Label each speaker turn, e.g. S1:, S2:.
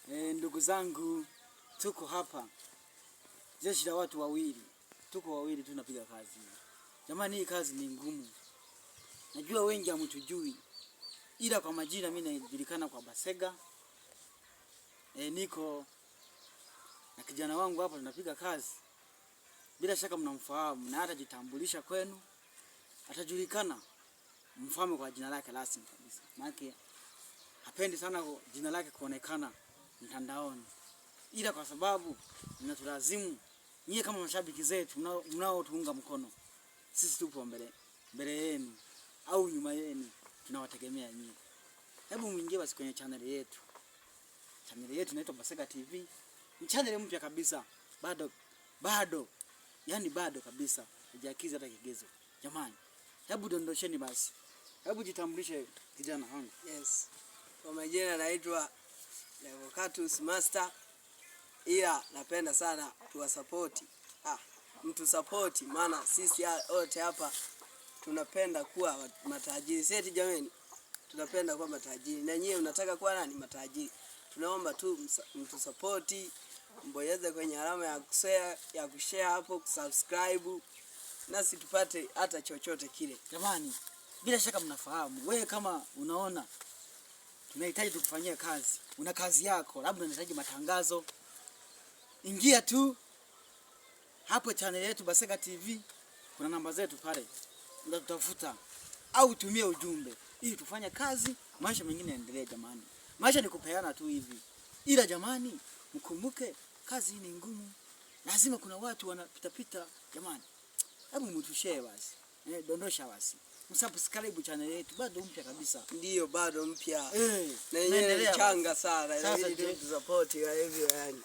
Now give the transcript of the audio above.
S1: Ndugu zangu, tuko hapa jeshi la watu wawili, tuko wawili tunapiga kazi. Jamani, hii kazi ni ngumu, najua wengi hamtujui, ila kwa majina mimi najulikana kwa Basega. Niko na kijana wangu hapa tunapiga kazi, bila shaka mnamfahamu na hatajitambulisha kwenu, atajulikana, mfahamu kwa jina lake rasmi kabisa, maana hapendi sana jina lake kuonekana mtandaoni, ila kwa sababu inatulazimu nyie kama mashabiki zetu mnaotuunga mkono, sisi tupo mbele mbele yenu au nyuma yenu, tunawategemea nyie. Hebu mwingie basi kwenye channel yetu. Channel yetu inaitwa Basega TV. Ni channel mpya kabisa, bado bado, yani bado kabisa, haijakizi hata kigezo. Jamani, hebu dondosheni basi, hebu jitambulishe kijana wangu.
S2: Yes. Kwa majina naitwa Levocatus Master, ila napenda sana tuwasapoti, mtu sapoti, maana sisi wote hapa tunapenda kuwa matajiri. Seti jameni, tunapenda kuwa matajiri na nyie mnataka kuwa nani? Matajiri. Tunaomba tu mtu sapoti, mbonyeze kwenye alama ya kushare, ya kushare hapo, kusubscribe nasi tupate hata chochote kile.
S1: Jamani, bila shaka mnafahamu, wewe kama unaona tunahitaji tukufanyia kazi, una kazi yako, labda unahitaji matangazo, ingia tu hapo channel yetu Basega TV, kuna namba zetu pale, utatutafuta au tumie ujumbe ili tufanye kazi, maisha mengine yaendelee. Jamani, maisha ni kupeana tu hivi, ila jamani, mkumbuke kazi hii ni ngumu, lazima kuna watu wanapita pita. Jamani, hebu mtushare basi, dondosha basi, msubscribe channel yetu, bado mpya kabisa.
S2: Ndiyo, bado mpya na yenyewe
S1: Naendelea
S2: ni changa sana,
S1: Sasa
S2: inabidi tu support kwa hivyo yani.